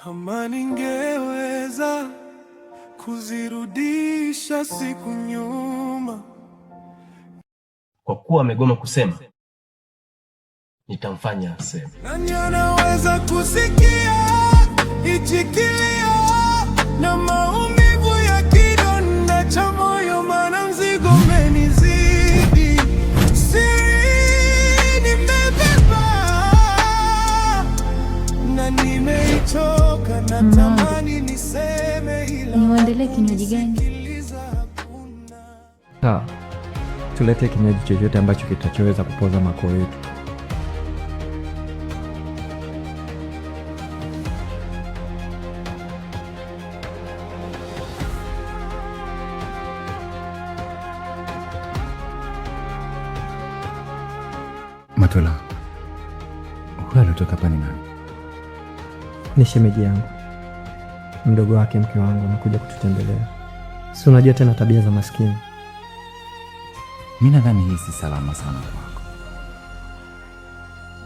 Kama ningeweza kuzirudisha siku nyuma. Kwa kuwa amegoma kusema, nitamfanya aseme. Nani anaweza kusikia hichi kilio na maumivu ya kidonda cha moyo? Maana mzigo umenizidi, siri nimebeba na nimeichoka, natamani niseme, ila Niwaandalie kinywaji gani? kunisikiliza hakuna. Sawa, tulete kinywaji chochote ambacho kitachoweza kupoza makoo yetu. Matola, huyu aliotoka hapa ni nani? Ni shemeji yangu, mdogo wake mke wangu amekuja kututembelea. Si unajua tena tabia za maskini. Mi nadhani hii si salama sana kwako,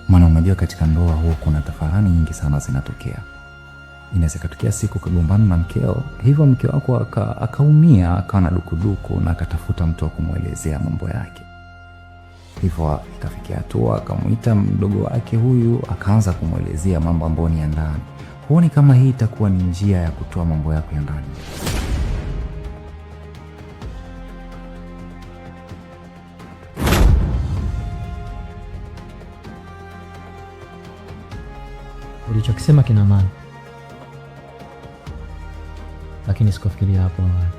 maana unajua katika ndoa huwa kuna tafarani nyingi sana zinatokea. Inaweza ikatokea siku ukagombana na mkeo, hivyo mke wako akaumia akawa na dukuduku na akatafuta mtu wa kumwelezea mambo yake, hivyo ikafikia hatua akamwita mdogo wake huyu akaanza kumwelezea mambo ambayo ni ya ndani. Huoni kama hii itakuwa ni njia ya kutoa mambo yako ya ndani? Ulichokisema kina maana, lakini sikufikiria hapo awali.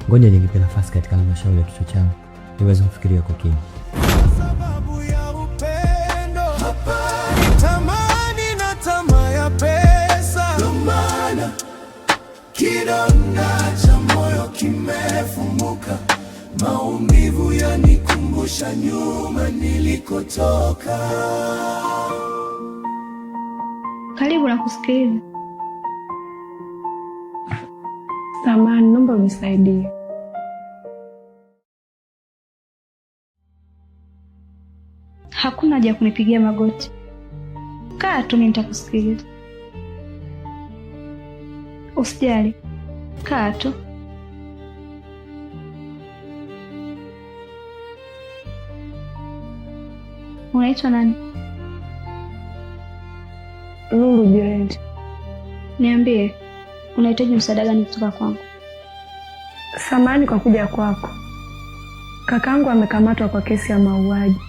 Ngoja nijipe nafasi katika halmashauri ya kichwa changu niweze kufikiria kwa kina. Sababu ya upendo hapa ni tamani na tamaa ya pesa, ndo maana kidonda cha moyo kimefumuka, maumivu yanikumbusha nyuma nilikotoka. Karibu na kusikiliza. Samahani, naomba unisaidie. Hakuna haja ya kunipigia magoti. Kaa tu, mimi nitakusikiliza. Usijali, kaa tu. Unaitwa nani? Lulu Joel. Niambie, unahitaji msaada gani kutoka kwangu? Samahani kwa kuja kwako. Kakaangu amekamatwa kwa kesi ya mauaji,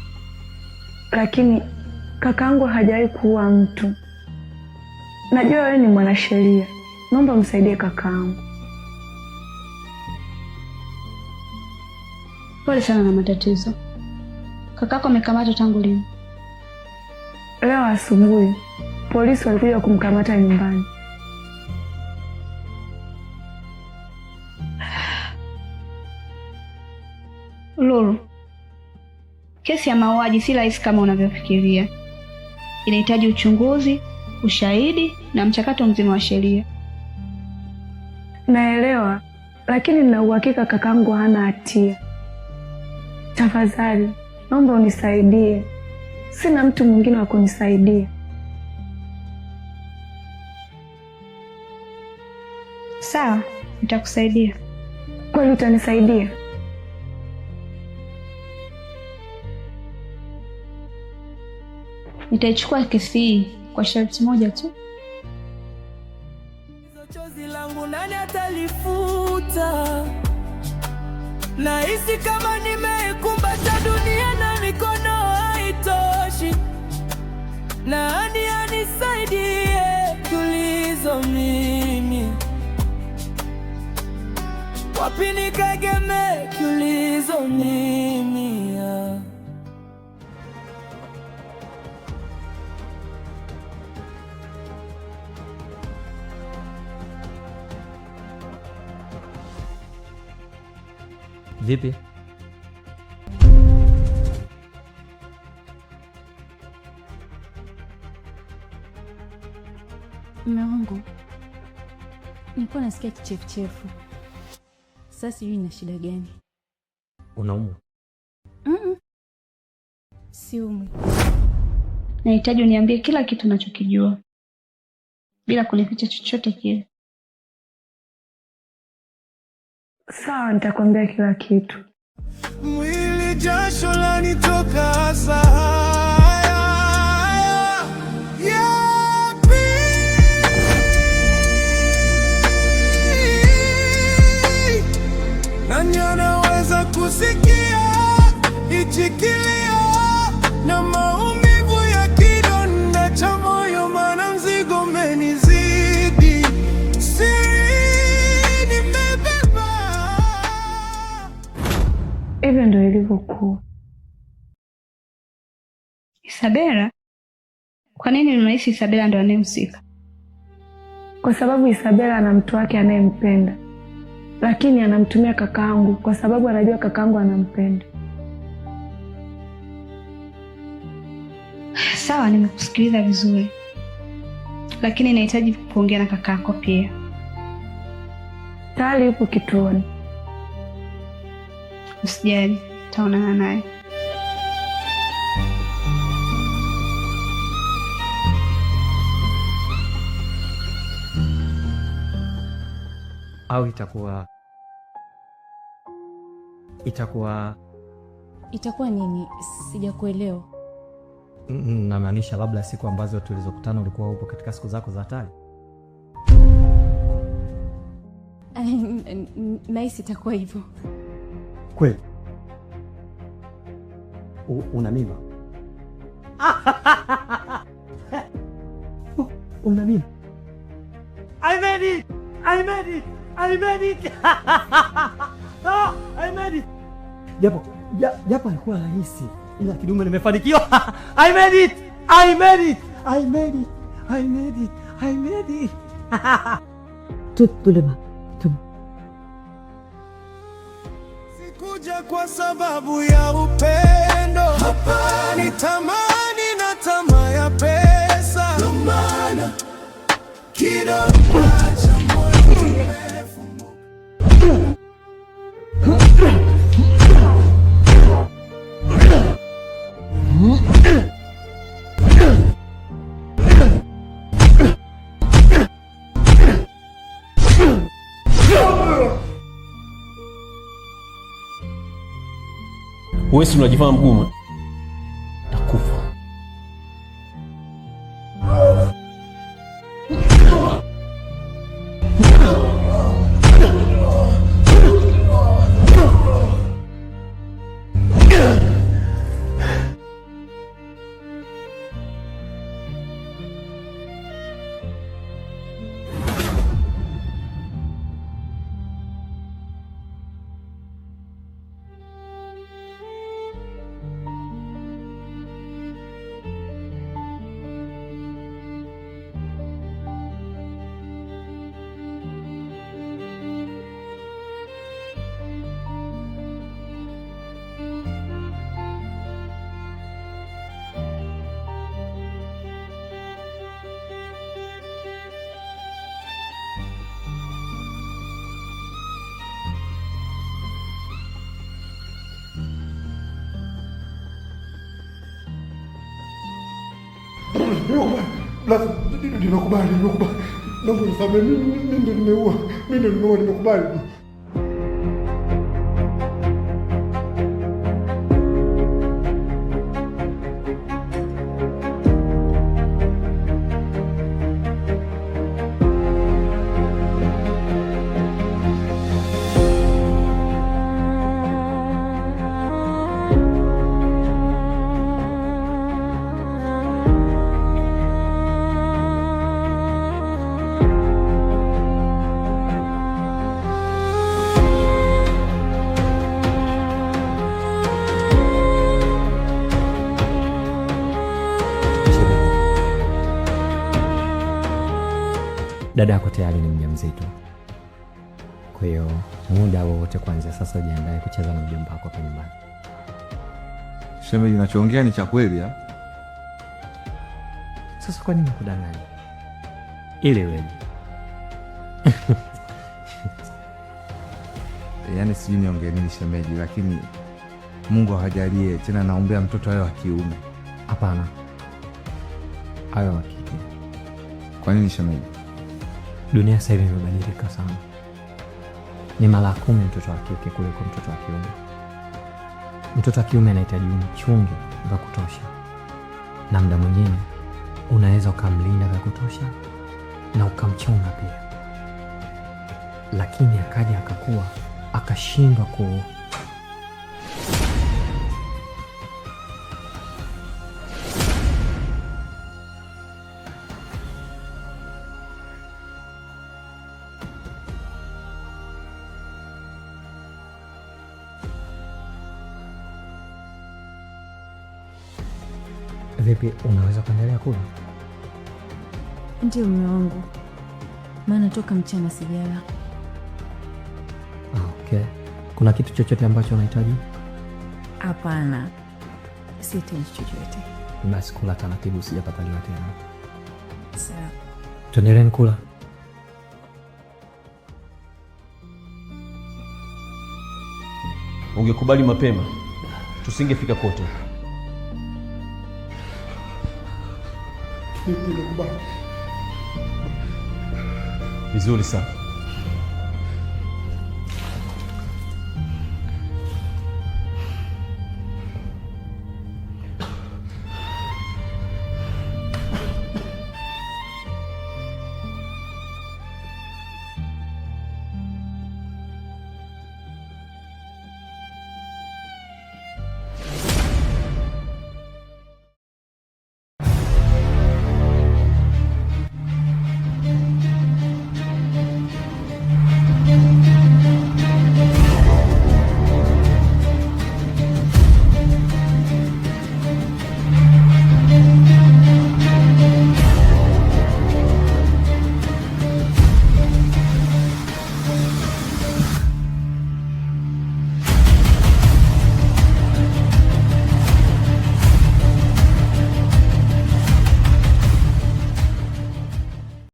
lakini kakaangu hajawahi kuua mtu. Najua wewe ni mwanasheria, naomba msaidie kakaangu. Pole sana na matatizo. Kakako amekamatwa tangu lini? Leo asubuhi polisi walikuja kumkamata nyumbani. Lulu, kesi ya mauaji si rahisi kama unavyofikiria. Inahitaji uchunguzi, ushahidi na mchakato mzima wa sheria. Naelewa, lakini nina uhakika kakaangu hana hatia. Tafadhali naomba unisaidie, sina mtu mwingine wa kunisaidia. Sawa, nitakusaidia. Kweli utanisaidia? Nitaichukua kesi hii kwa sharti moja tu. Chozi langu nani atalifuta? Nahisi kama nimekumbata dunia na mikono haitoshi. Nani anisaidie tulizo mimi? Wapi nikageme tulizo mimi? Ah. Vipi? Mume wangu, nilikuwa nasikia kichefuchefu. Sasa sijui na shida gani. Unaumwa? Mm-mm. Siumwi. Nahitaji uniambie kila kitu unachokijua. bila kunificha chochote kile. Sawa, nitakwambia kila kitu. Mwili jasho lanitoka haya yapi? Nani anaweza kusikia hichi kilio na maumivu ya kidonda cha moyo? Maana mzigo umenizidi, siri nimebeba. Hivyo ndio ilivyokuwa. Isabela? Kwa nini unahisi Isabela ndo anayehusika? Kwa sababu Isabela ana mtu wake anayempenda, lakini anamtumia kakaangu kwa sababu anajua kakaangu anampenda. Sawa, nimekusikiliza vizuri, lakini nahitaji kuongea na kakako pia. Tayari yupo kituoni. Usijali, taonana naye. Au itakuwa Itakuwa nini? Sijakuelewa. Namaanisha labda siku ambazo tulizokutana ulikuwa upo katika siku zako za hatari. Nahisi itakuwa hivyo. Kweli una mimba? Una mimba? I made it! I made it! I made it! Ah, I made it! Japo alikuwa rahisi ila kidume nimefanikiwa. I made it! I made it! I made it! I made it! I made it! Sikuja kwa sababu ya upendo, hapa ni tamani na tamaa ya pesa, ndo maana kidonda cha moyo kimefunguka. Wewe si unajifanya mgumu, takufa. Nimekubali, nimekubali. Naomba unisamehe, mimi ndo nimeua, mimi ndo nimeua, nimekubali. Dada yako tayari ni mjamzito, kwa hiyo muda wowote kuanzia sasa ujiandae kucheza na mjomba wako hapa nyumbani. Shemeji, unachoongea ni cha kweli? Sasa kwa nini kudanganya? Ili weje? Yaani sijui niongee nini shemeji, lakini Mungu awajalie tena, naombea mtoto awe wa kiume. Hapana, awe wa kike. Kwa nini shemeji? Dunia sasa hivi imebadilika sana, ni mara 10 mtoto wa kike kuliko mtoto wa kiume. Mtoto wa kiume anahitaji umchunge vya kutosha, na muda mwingine unaweza ukamlinda vya kutosha na ukamchunga pia, lakini akaja akakua akashindwa ku Vipi, unaweza kuendelea kula? Ndiyo mume wangu, maana toka mchana sijala. Okay. Kuna kitu chochote ambacho unahitaji? Hapana, sihitaji chochote. Basi kula taratibu, usijapataliwa tena. Sawa. Tuendelee kula. Ungekubali mapema, tusingefika kote. Nimekubali. Vizuri sana.